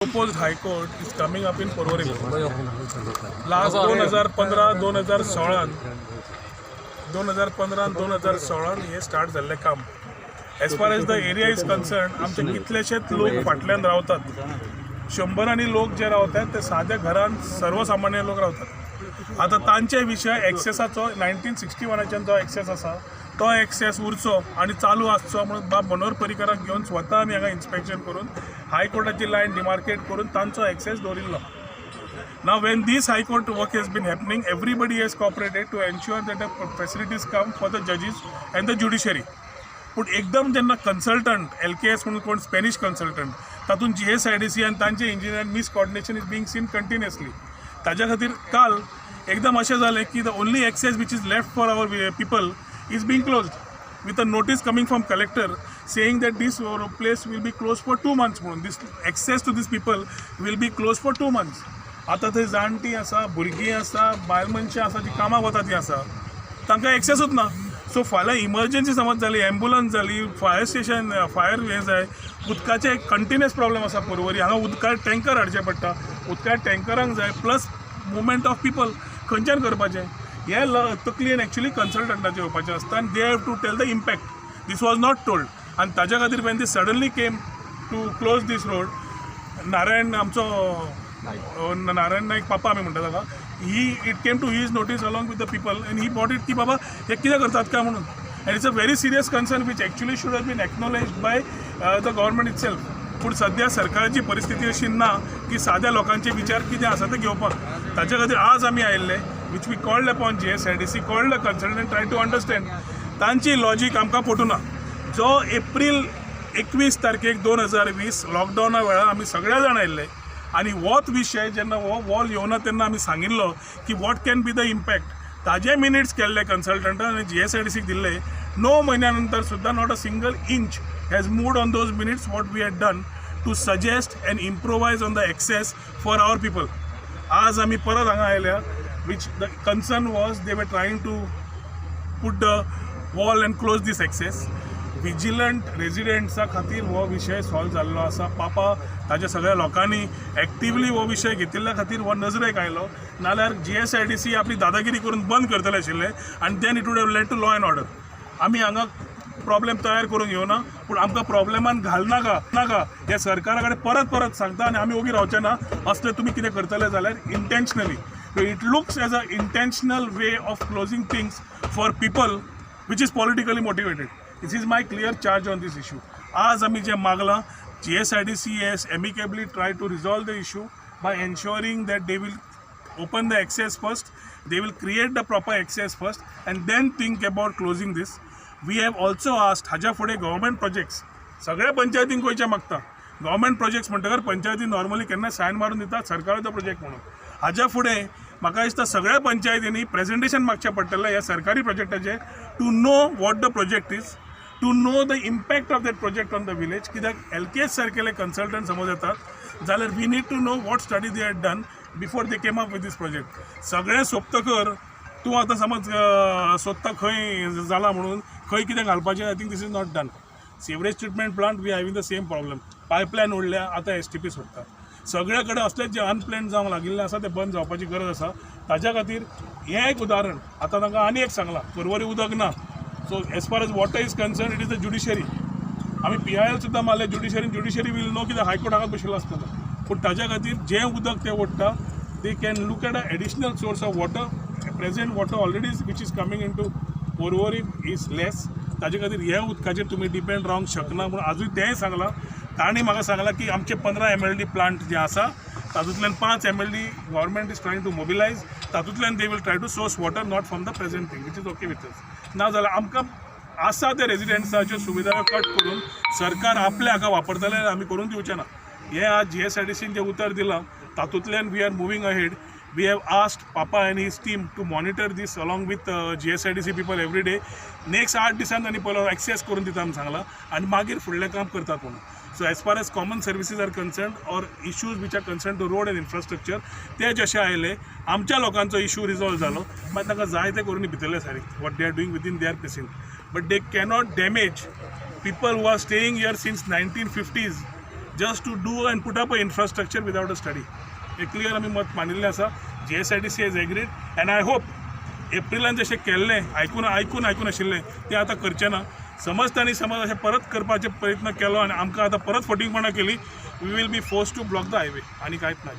Proposed High Court is coming up in Porvorim. Last 2015, 2016, 2015, 2016 हे start जाल्लें काम. As far as the area is concern, आमचे कितलेशेच लोक फाटल्यान रावतात. शंबरांनी लोक जे रावतात ते साद्या घरान सर्वसामान्य लोक रावतात. आतां तांचे विशय एक्सेसाचो, 1961आच्यान जो एक्सेस आसा तो एक्सेस उरचो आनी चालू आसचो म्हणून बाब मनोहर पर्रीकराक घेवन स्वता आमी हांगा इन्स्पेक्शन करून हायकोर्टाची लायन डिमार्केट करून तांचो एक्सेस दवरिल्लो. Now, when this High Court work has been happening, everybody has cooperated to ensure that the facilities come for the judges and the judiciary. पूण एकदम जेन्ना कन्सल्टंट एलकेएस म्हणून कोण स्पॅनिश कन्सल्टंट, तातूंत जीएसआयडीसी आनी तांचे engineer miscoordination is being seen continuously. ताज्या खातीर काल एकदम अशें जालें की the only access which is left for our people is being closed with a notice coming from collector saying that this place will be closed for 2 months म्हणून, this access to these people will be closed for 2 months. आतां थंय जाणटीं आसा, भुरगीं आसा, बायल मनशां आसा, जीं कामाक वता तीं आसा, तांकां एक्सेसूच ना. सो फाल्यां इमर्जन्सी समज जाली, एम्बुलन्स जाली, फायर स्टेशन, फायर हें जाय, उदकाचे कंटिन्युअस प्रॉब्लेम आसा पर्वरी हांगा. उदका टँकर हाडचें पडटा, उदका टँकरांक जाय, प्लस मुवमेंट ऑफ पिपल खंयच्यान करपाचें? हे तकलेन एक्चुली कन्सल्टंटाचें येवपाचें आसता आनी they have to tell the impact. This was not told. आनी ताज्या खातीर when they suddenly came to close this road, Narayan आमचो नारायण नाईक पापा आमी म्हणटा ताका, he it came to his notice along with the people and he brought it की बाबा हे कितें करतात काय म्हणून. And it's a very serious concern which actually should have been acknowledged by the government itself. पूण सद्या सरकाराची परिस्थिती अशी ना की साद्या लोकांचे विचार कितें आसा ते घेवपाक. ताच्या खातीर आज आमी आयिल्ले, which we called upon GSIDC, called the consultant, try to understand. तांची लॉजीक आमकां पटूना. जो एप्रील 21 तारखेक 2020 लॉकडावना वेळार आमी सगळे जाण आयिल्ले आनी होच विशय जेन्ना हो वॉल येवना तेन्ना आमी सांगिल्लो की what can be the impact. ताजे मिनिट्स केल्ले कन्सल्टंटान आनी जीएसआयडीसीक दिल्ले. 9 म्हयन्या नंतर सुद्दां not a single inch has moved on those minutes what we had done to suggest and improvise on the access for our people. आज आमी परत हांगा आयल्या, which the concern was they were trying to put the wall and close this access. Vigilant रेजिडेंट्सा खातीर हो विशय solve जाल्लो आसा. पापा ताच्या सगळ्या लोकांनी एक्टिवली हो विशय घेतिल्ल्या खातीर हो नजरेक आयलो. नाल्यार जीएसआयडीसी आपली दादागिरी करून बंद करतले आशिल्ले आनी then it would have led to law and order. आमी हांगा प्रॉब्लेम तयार करूंक येवना, पूण आमकां प्रॉब्लेमान घालनाका नाका हे सरकारा कडेन परत परत सांगता आनी आमी ओगी रावचे ना. असले तुमी कितें करतले जाल्यार intentionally, it looks as a intentional way of closing things for people which is politically motivated. This is my clear charge on this issue. आज आमी जें मागलां, GSIDC has amicably try to resolve the issue by ensuring that they will open the access first, they will create the proper access first and then think about closing this. We have also asked, हाज्या फुडें government projects सगळ्या पंचायतींक वयचे मागता. Government projects म्हणटकर पंचायती normally केन्ना sign मारून दितात सरकाराचो प्रोजेक्ट म्हणून. हाज्या फुडें म्हाका दिसता सगळ्या पंचायतींनी प्रेजेंटेशन मागचें पडटलें ह्या सरकारी प्रोजेक्टाचें, to know what the project is, to know the impact of that project on the village. कित्याक एल के एस सारकेले कन्सल्टंट समज येतात जाल्यार we need to know what study they had done before they came up with this project. सगळें सोंपतकर तूं आतां समज सोदता खंय जाला म्हणून, खंय कितें घालपाचें. I think this is not done. Sewerage treatment plant, we having the same problem. Pipeline ओडल्या, आतां एसटीपी सोदता. सगळे कडेन असलेच जे अनप्लॅन जावंक लागिल्लें आसा तें बंद जावपाची गरज आसा. ताज्या खातीर हें एक उदाहरण. आतां तांकां आनी एक सांगलां, पर्वरी उदक ना. So as far as water is concern, it is the judiciary. आमी पीआयएल सुद्दां मारले ज्युडिशरीन. ज्युडिशरी will no, कित्याक हायकोर्ट हांगाच बशिल्लो आसतलो. पूण ताज्या खातीर जें उदक तें ओडटा, they can look at a additional source of water. Present water already which is coming into Porvorim is less. ताजे खातीर ह्या उदकाचेर तुमी डिपेंड रावंक शकना म्हणून आजूय तेंय सांगलां. तांणी म्हाका सांगलां की आमचे 15 एमएलडी प्लांट जे आसा तातूंतल्यान 5 MLD government is trying to mobilize. तातूंतल्यान they will try to source water, not from the present thing, which is okay with us. ना जाल्यार आमकां आसा ते रेजिडेंट्साच्यो सुविधा कट करून सरकार आपल्या हाका वापरतले, आमी करूंक दिवचे ना. हें आज जीएसआयडीसीन जें उतर दिलां तातूंतल्यान we are moving ahead. We have asked Papa and his team to monitor this along with GSIDC people every day. Next 8 दिसान तांणी पयलो एक्सेस करून दिता म्हूण सांगलां आनी मागीर फुडलें काम करतात म्हणून. So as far as common services are concern or issues which are concern to road and infrastructure, ते जशे आयले, आमच्या लोकांचो इशू रिजॉल्व जालो. मागीर तांकां जाय तें करून भितरले सारी what they are doing within there precinct, but they cannot damage people who are staying here since 1950s. just to do and put up a infrastructure without a study. हें clear आमी मत मांडिल्लें आसा. GSIDC has agreed and I hope एप्रिलान जशें केल्लें, आयकून आयकून आयकून आशिल्लें, तें आतां करचें ना. समज तांणी समज अशें परत करपाचे प्रयत्न केलो आनी आमकां आतां परत फटींगपणां केली, we will be forced to block the highway. आनी कांयच ना.